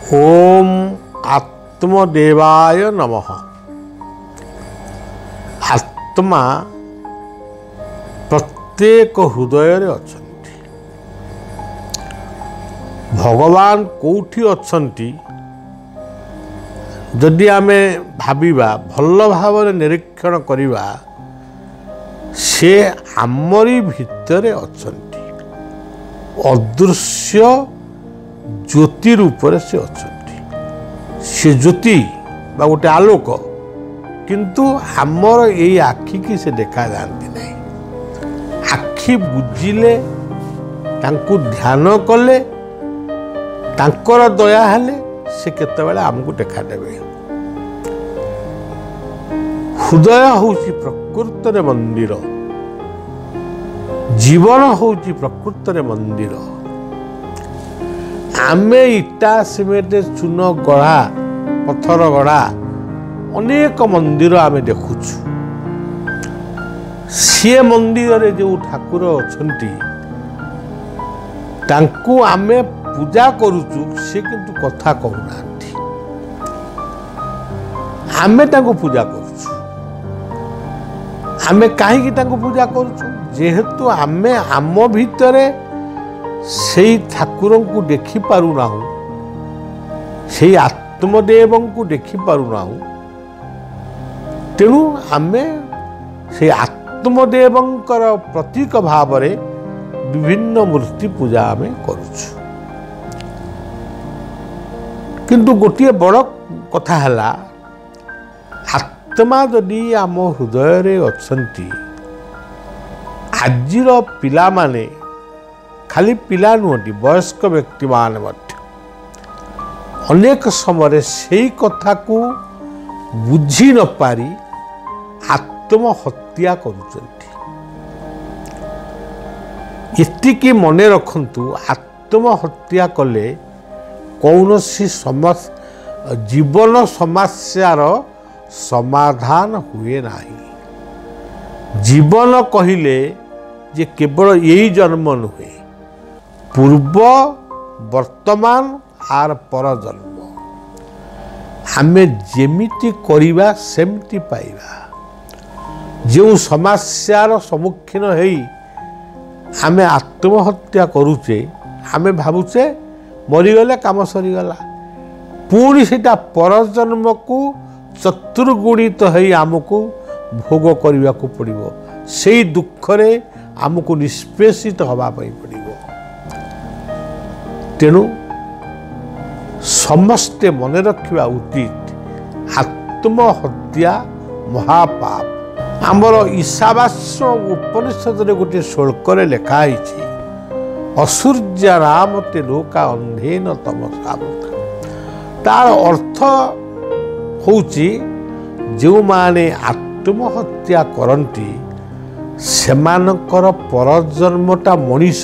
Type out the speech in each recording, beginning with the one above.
ଓମ୍ ଆତ୍ମଦେବାୟ ନମଃ। ଆତ୍ମା ପ୍ରତ୍ୟେକ ହୃଦୟରେ ଅଛନ୍ତି। ଭଗବାନ କେଉଁଠି ଅଛନ୍ତି ଯଦି ଆମେ ଭାବିବା, ଭଲ ଭାବରେ ନିରୀକ୍ଷଣ କରିବା, ସେ ଆମରି ଭିତରେ ଅଛନ୍ତି। ଅଦୃଶ୍ୟ ଜ୍ୟୋତି ରୂପରେ ସେ ଅଛନ୍ତି। ସେ ଜ୍ୟୋତି ବା ଗୋଟେ ଆଲୋକ, କିନ୍ତୁ ଆମର ଏଇ ଆଖିକି ସେ ଦେଖାଯାଆନ୍ତି ନାହିଁ। ଆଖି ବୁଜିଲେ, ତାଙ୍କୁ ଧ୍ୟାନ କଲେ, ତାଙ୍କର ଦୟା ହେଲେ ସେ କେତେବେଳେ ଆମକୁ ଦେଖାଦେବେ। ହୃଦୟ ହେଉଛି ପ୍ରକୃତରେ ମନ୍ଦିର, ଜୀବନ ହେଉଛି ପ୍ରକୃତରେ ମନ୍ଦିର। ଆମେ ଇଟା, ସିମେଣ୍ଟ, ଚୂନ ଗଢ଼ା, ପଥର ଗଢ଼ା ଅନେକ ମନ୍ଦିର ଆମେ ଦେଖୁଛୁ। ସିଏ ମନ୍ଦିରରେ ଯେଉଁ ଠାକୁର ଅଛନ୍ତି ତାଙ୍କୁ ଆମେ ପୂଜା କରୁଛୁ, ସେ କିନ୍ତୁ କଥା କହୁନାହାନ୍ତି। ଆମେ ତାଙ୍କୁ ପୂଜା କରୁଛୁ। ଆମେ କାହିଁକି ତାଙ୍କୁ ପୂଜା କରୁଛୁ? ଯେହେତୁ ଆମେ ଆମ ଭିତରେ ସେଇ ଠାକୁରଙ୍କୁ ଦେଖିପାରୁନାହୁଁ, ସେଇ ଆତ୍ମଦେବଙ୍କୁ ଦେଖିପାରୁନାହୁଁ, ତେଣୁ ଆମେ ସେଇ ଆତ୍ମଦେବଙ୍କର ପ୍ରତୀକ ଭାବରେ ବିଭିନ୍ନ ମୂର୍ତ୍ତି ପୂଜା ଆମେ କରୁଛୁ। କିନ୍ତୁ ଗୋଟିଏ ବଡ଼ କଥା ହେଲା, ଆତ୍ମା ଯଦି ଆମ ହୃଦୟରେ ଅଛନ୍ତି, ଆଜିର ପିଲାମାନେ, ଖାଲି ପିଲା ନୁହନ୍ତି, ବୟସ୍କ ବ୍ୟକ୍ତିମାନେ ମଧ୍ୟ ଅନେକ ସମୟରେ ସେଇ କଥାକୁ ବୁଝି ନପାରି ଆତ୍ମହତ୍ୟା କରୁଛନ୍ତି। ଏତିକି ମନେ ରଖନ୍ତୁ, ଆତ୍ମହତ୍ୟା କଲେ କୌଣସି ଜୀବନ ସମସ୍ୟାର ସମାଧାନ ହୁଏ ନାହିଁ। ଜୀବନ କହିଲେ ଯେ କେବଳ ଏଇ ଜନ୍ମ ନୁହେଁ, ପୂର୍ବ, ବର୍ତ୍ତମାନ ଆର ପରଜନ୍ମ। ଆମେ ଯେମିତି କରିବା ସେମିତି ପାଇବା। ଯେଉଁ ସମସ୍ୟାର ସମ୍ମୁଖୀନ ହେଇ ଆମେ ଆତ୍ମହତ୍ୟା କରୁଛେ, ଆମେ ଭାବୁଛେ ମରିଗଲେ କାମ ସରିଗଲା, ପୁଣି ସେଇଟା ପରଜନ୍ମକୁ ଚତୁର୍ଗୁଣିତ ହେଇ ଆମକୁ ଭୋଗ କରିବାକୁ ପଡ଼ିବ। ସେଇ ଦୁଃଖରେ ଆମକୁ ନିଷ୍ପେଷିତ ହେବା ପାଇଁ ପଡ଼ିବ। ତେଣୁ ସମସ୍ତେ ମନେ ରଖିବା ଉଚିତ, ଆତ୍ମହତ୍ୟା ମହାପାପ। ଆମର ଈଶାବାସ୍ୟ ଉପନିଷଦରେ ଗୋଟିଏ ଶ୍ଲୋକରେ ଲେଖା ହେଇଛି, ଅସୂର୍ଯ୍ୟ ରାମତେ ଲୋକା ଅନ୍ଧେନ ତମସାବତା। ତାର ଅର୍ଥ ହେଉଛି ଯେଉଁମାନେ ଆତ୍ମହତ୍ୟା କରନ୍ତି ସେମାନଙ୍କର ପରଜନ୍ମଟା ମଣିଷ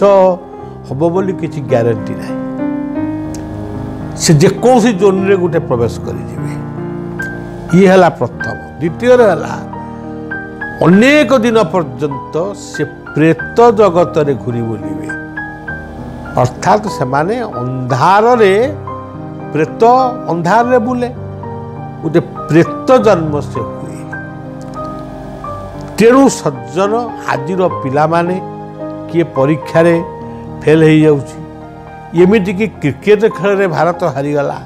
ହେବ ବୋଲି କିଛି ଗ୍ୟାରେଣ୍ଟି ନାହିଁ। ସେ ଯେକୌଣସି ଜୋନ୍ରେ ଗୋଟେ ପ୍ରବେଶ କରିଯିବେ। ଇଏ ହେଲା ପ୍ରଥମ। ଦ୍ୱିତୀୟରେ ହେଲା, ଅନେକ ଦିନ ପର୍ଯ୍ୟନ୍ତ ସେ ପ୍ରେତ ଜଗତରେ ଘୁରି ବୁଲିବେ। ଅର୍ଥାତ୍ ସେମାନେ ଅନ୍ଧାରରେ, ପ୍ରେତ ଅନ୍ଧାରରେ ବୁଲେ, ଗୋଟେ ପ୍ରେତ ଜନ୍ମ ସେ ହୁଏ। ତେଣୁ ସଜ୍ଜନ, ଆଜିର ପିଲାମାନେ କିଏ ପରୀକ୍ଷାରେ ଫେଲ୍ ହେଇଯାଉଛି, ଏମିତିକି କ୍ରିକେଟ ଖେଳରେ ଭାରତ ହାରିଗଲା,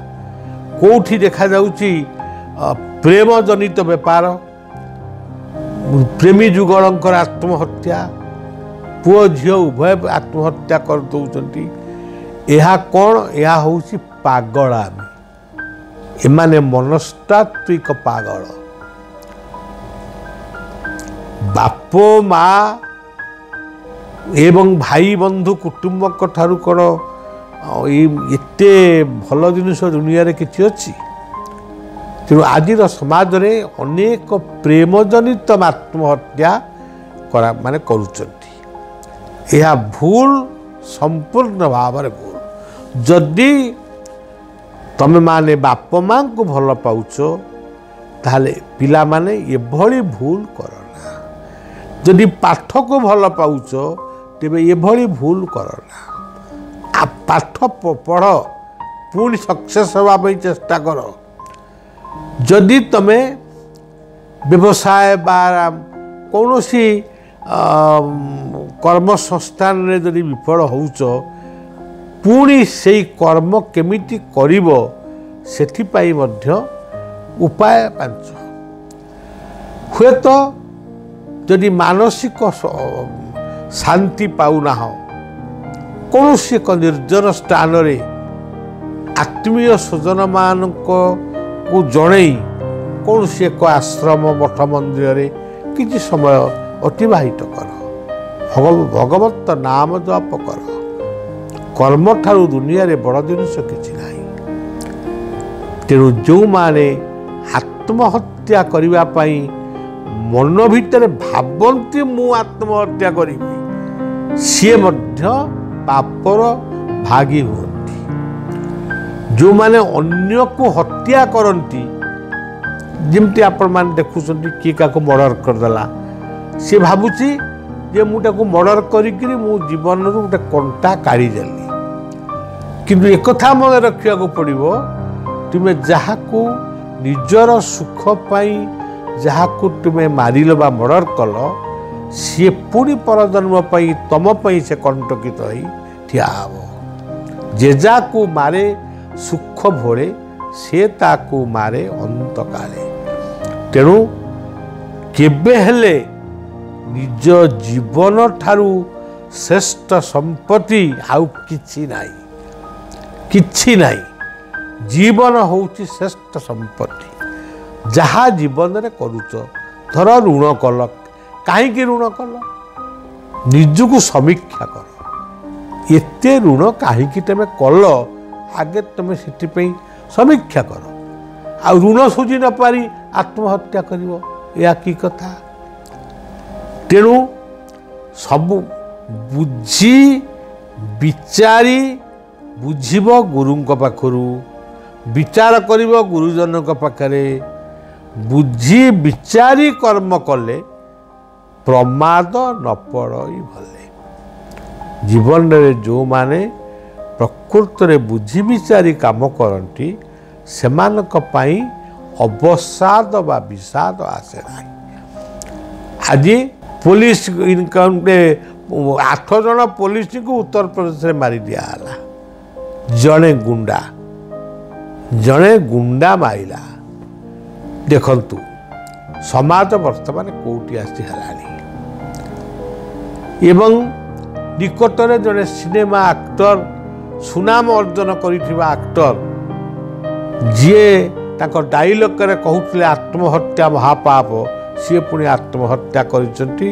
କେଉଁଠି ଦେଖାଯାଉଛି ପ୍ରେମଜନିତ ବେପାର, ପ୍ରେମୀ ଯୁଗଳଙ୍କର ଆତ୍ମହତ୍ୟା, ପୁଅ ଝିଅ ଉଭୟ ଆତ୍ମହତ୍ୟା କରିଦେଉଛନ୍ତି। ଏହା କ'ଣ? ଏହା ହେଉଛି ପାଗଳାମି। ଏମାନେ ମନସ୍ତାତ୍ତ୍ୱିକ ପାଗଳ। ବାପ ମା ଏବଂ ଭାଇ ବନ୍ଧୁ କୁଟୁମ୍ବଙ୍କ ଠାରୁ କ'ଣ ଏଇ ଏତେ ଭଲ ଜିନିଷ ଦୁନିଆରେ କିଛି ଅଛି? ତେଣୁ ଆଜିର ସମାଜରେ ଅନେକ ପ୍ରେମଜନିତ ଆତ୍ମହତ୍ୟା କରା ମାନେ କରୁଛନ୍ତି। ଏହା ଭୁଲ, ସମ୍ପୂର୍ଣ୍ଣ ଭାବରେ ଭୁଲ। ଯଦି ତମେମାନେ ବାପ ମାଆଙ୍କୁ ଭଲ ପାଉଛ, ତାହେଲେ ପିଲାମାନେ ଏଭଳି ଭୁଲ କର ନା। ଯଦି ପାଠକୁ ଭଲ ପାଉଛ, ତେବେ ଏଭଳି ଭୁଲ କର ନା। ପାଠ ପଢ଼, ପୁଣି ସକ୍ସେସ୍ ହେବା ପାଇଁ ଚେଷ୍ଟା କର। ଯଦି ତୁମେ ବ୍ୟବସାୟ ବା କୌଣସି କର୍ମସଂସ୍ଥାନରେ ଯଦି ବିଫଳ ହେଉଛ, ପୁଣି ସେଇ କର୍ମ କେମିତି କରିବ ସେଥିପାଇଁ ମଧ୍ୟ ଉପାୟ ପାଞ୍ଚ। ହୁଏତ ଯଦି ମାନସିକ ଶାନ୍ତି ପାଉନାହଁ, କୌଣସି ଏକ ନିର୍ଜନ ସ୍ଥାନରେ ଆତ୍ମୀୟ ସ୍ୱଜନମାନଙ୍କୁ ଜଣେଇ କୌଣସି ଏକ ଆଶ୍ରମ ମଠ ମନ୍ଦିରରେ କିଛି ସମୟ ଅତିବାହିତ କର, ଭଗବତ ନାମ ଜପ କର। କର୍ମଠାରୁ ଦୁନିଆରେ ବଡ଼ ଜିନିଷ କିଛି ନାହିଁ। ତେଣୁ ଯେଉଁମାନେ ଆତ୍ମହତ୍ୟା କରିବା ପାଇଁ ମନ ଭିତରେ ଭାବନ୍ତି ମୁଁ ଆତ୍ମହତ୍ୟା କରିବି, ସିଏ ମଧ୍ୟ ପାପର ଭାଗୀ ହୁଅନ୍ତି। ଯେଉଁମାନେ ଅନ୍ୟକୁ ହତ୍ୟା କରନ୍ତି, ଯେମିତି ଆପଣମାନେ ଦେଖୁଛନ୍ତି କିଏ କାହାକୁ ମର୍ଡ଼ର କରିଦେଲା, ସିଏ ଭାବୁଛି ଯେ ମୁଁ ତାକୁ ମର୍ଡ଼ର କରିକିରି ମୁଁ ଜୀବନରୁ ଗୋଟେ କଣ୍ଟା କାଢ଼ିଦେଲି। କିନ୍ତୁ ଏକଥା ମନେ ରଖିବାକୁ ପଡ଼ିବ, ତୁମେ ଯାହାକୁ ନିଜର ସୁଖ ପାଇଁ ଯାହାକୁ ତୁମେ ମାରିଲ ବା ମର୍ଡ଼ର କଲ, ସିଏ ପୁଣି ପରଜନ୍ମ ପାଇଁ ତମ ପାଇଁ ସେ କଣ୍ଟକିତ ହେଇ ଠିଆ ହେବ। ଯେ ଯାହାକୁ ମାରେ ସୁଖ ଭୋଳେ, ସେ ତାକୁ ମାରେ ଅନ୍ତକାଳେ। ତେଣୁ କେବେ ହେଲେ ନିଜ ଜୀବନଠାରୁ ଶ୍ରେଷ୍ଠ ସମ୍ପତ୍ତି ଆଉ କିଛି ନାହିଁ, କିଛି ନାହିଁ। ଜୀବନ ହେଉଛି ଶ୍ରେଷ୍ଠ ସମ୍ପତ୍ତି। ଯାହା ଜୀବନରେ କରୁଛ, ଧର ଋଣ କଲ, କାହିଁକି ଋଣ କଲ, ନିଜକୁ ସମୀକ୍ଷା କର। ଏତେ ଋଣ କାହିଁକି ତୁମେ କଲ, ଆଗେ ତୁମେ ସେଥିପାଇଁ ସମୀକ୍ଷା କର। ଆଉ ଋଣ ଶୁଝି ନପାରି ଆତ୍ମହତ୍ୟା କରିବ, ଏହା କି କଥା? ତେଣୁ ସବୁ ବୁଝି ବିଚାରି ବୁଝିବ ଗୁରୁଙ୍କ ପାଖରୁ, ବିଚାର କରିବ ଗୁରୁଜନଙ୍କ ପାଖରେ, ବୁଝି ବିଚାରି କର୍ମ କଲେ ପ୍ରମାଦ ନ ପଡ଼ଇ ଭଲେ। ଜୀବନରେ ଯେଉଁମାନେ ପ୍ରକୃତରେ ବୁଝି ବିଚାରି କାମ କରନ୍ତି, ସେମାନଙ୍କ ପାଇଁ ଅବସାଦ ବା ବିଷାଦ ଆସେ ନାହିଁ। ଆଜି ପୋଲିସ ଇନକାଉଣ୍ଟରେ 8 ଜଣ ପୋଲିସଙ୍କୁ ଉତ୍ତରପ୍ରଦେଶରେ ମାରି ଦିଆହେଲା। ଜଣେ ଗୁଣ୍ଡା ମାଇଲା। ଦେଖନ୍ତୁ ସମାଜ ବର୍ତ୍ତମାନ କେଉଁଠି ଆସି ହେଲାଣି। ଏବଂ ନିକଟରେ ଜଣେ ସିନେମା ଆକ୍ଟର, ସୁନାମ ଅର୍ଜନ କରିଥିବା ଆକ୍ଟର, ଯିଏ ତାଙ୍କ ଡାଇଲଗରେ କହୁଥିଲେ ଆତ୍ମହତ୍ୟା ମହାପାପ, ସିଏ ପୁଣି ଆତ୍ମହତ୍ୟା କରିଛନ୍ତି,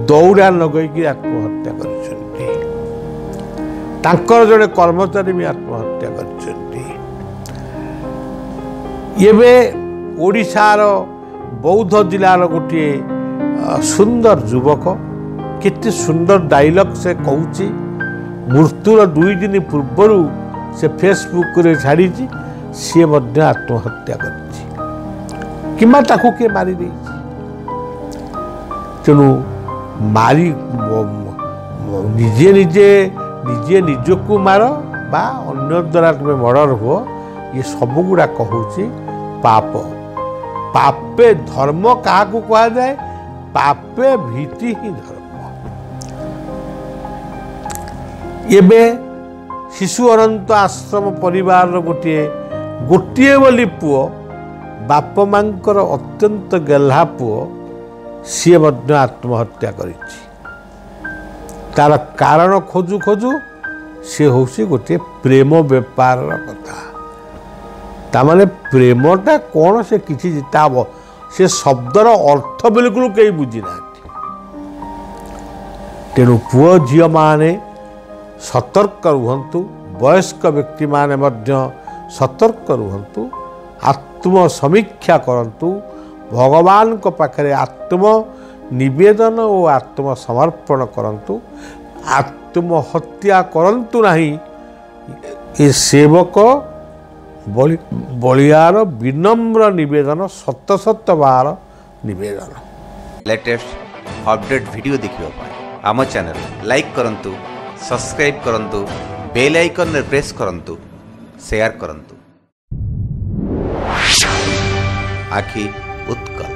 ଦୌଡ଼ା ଲଗେଇକି ଆତ୍ମହତ୍ୟା କରିଛନ୍ତି। ତାଙ୍କର ଜଣେ କର୍ମଚାରୀ ବି ଆତ୍ମହତ୍ୟା କରିଛନ୍ତି। ଏବେ ଓଡ଼ିଶାର ବୌଦ୍ଧ ଜିଲ୍ଲାର ଗୋଟିଏ ସୁନ୍ଦର ଯୁବକ, କେତେ ସୁନ୍ଦର ଡାଇଲଗ ସେ କହୁଛି, ମୃତ୍ୟୁର 2 ଦିନ ପୂର୍ବରୁ ସେ ଫେସବୁକରେ ଛାଡ଼ିଛି, ସିଏ ମଧ୍ୟ ଆତ୍ମହତ୍ୟା କରିଛି କିମ୍ବା ତାକୁ କିଏ ମାରିଦେଇଛି। ତେଣୁ ମାରି ନିଜେ ନିଜେ ନିଜେ ନିଜକୁ ମାର ବା ଅନ୍ୟ ଦ୍ୱାରା ତୁମେ ମର୍ଡ଼ର ହୁଅ, ଇଏ ସବୁଗୁଡ଼ାକ ହେଉଛି ପାପ। ପାପେ ଧର୍ମ କାହାକୁ କୁହାଯାଏ? ପାପେ ଭୀତି ହିଁ ଧର୍ମ। ଏବେ ଶିଶୁ ଅନନ୍ତ ଆଶ୍ରମ ପରିବାରର ଗୋଟିଏ ବୋଲି ପୁଅ, ବାପ ମାଙ୍କର ଅତ୍ୟନ୍ତ ଗେହ୍ଲା ପୁଅ, ସିଏ ମଧ୍ୟ ଆତ୍ମହତ୍ୟା କରିଛି। ତାର କାରଣ ଖୋଜୁ ଖୋଜୁ ସିଏ ହେଉଛି ଗୋଟିଏ ପ୍ରେମ ବେପାରର କଥା। ତାମାନେ ପ୍ରେମଟା କ'ଣ ସେ କିଛି ତା ସେ ଶବ୍ଦର ଅର୍ଥ ବିଲକୁଲ କେହି ବୁଝିନାହାନ୍ତି। ତେଣୁ ପୁଅ ଝିଅମାନେ ସତର୍କ ରୁହନ୍ତୁ, ବୟସ୍କ ବ୍ୟକ୍ତିମାନେ ମଧ୍ୟ ସତର୍କ ରୁହନ୍ତୁ, ଆତ୍ମସମୀକ୍ଷା କରନ୍ତୁ, ଭଗବାନଙ୍କ ପାଖରେ ଆତ୍ମ ନିବେଦନ ଓ ଆତ୍ମସମର୍ପଣ କରନ୍ତୁ, ଆତ୍ମହତ୍ୟା କରନ୍ତୁ ନାହିଁ। ଏ ସେବକ ବଳିଆର ବିନମ୍ର ନିବେଦନ, ଶତ ଶତ ବାର ନିବେଦନ। ଲେଟେଷ୍ଟ ଅପଡେଟ୍ ଭିଡ଼ିଓ ଦେଖିବା ପାଇଁ ଆମ ଚ୍ୟାନେଲ୍ ଲାଇକ୍ କରନ୍ତୁ, ସବସ୍କ୍ରାଇବ୍ କରନ୍ତୁ, ବେଲ୍ ଆଇକନ୍ରେ ପ୍ରେସ୍ କରନ୍ତୁ। ସେୟାର କରନ୍ତୁ। ଆଖି ଉତ୍କଳ।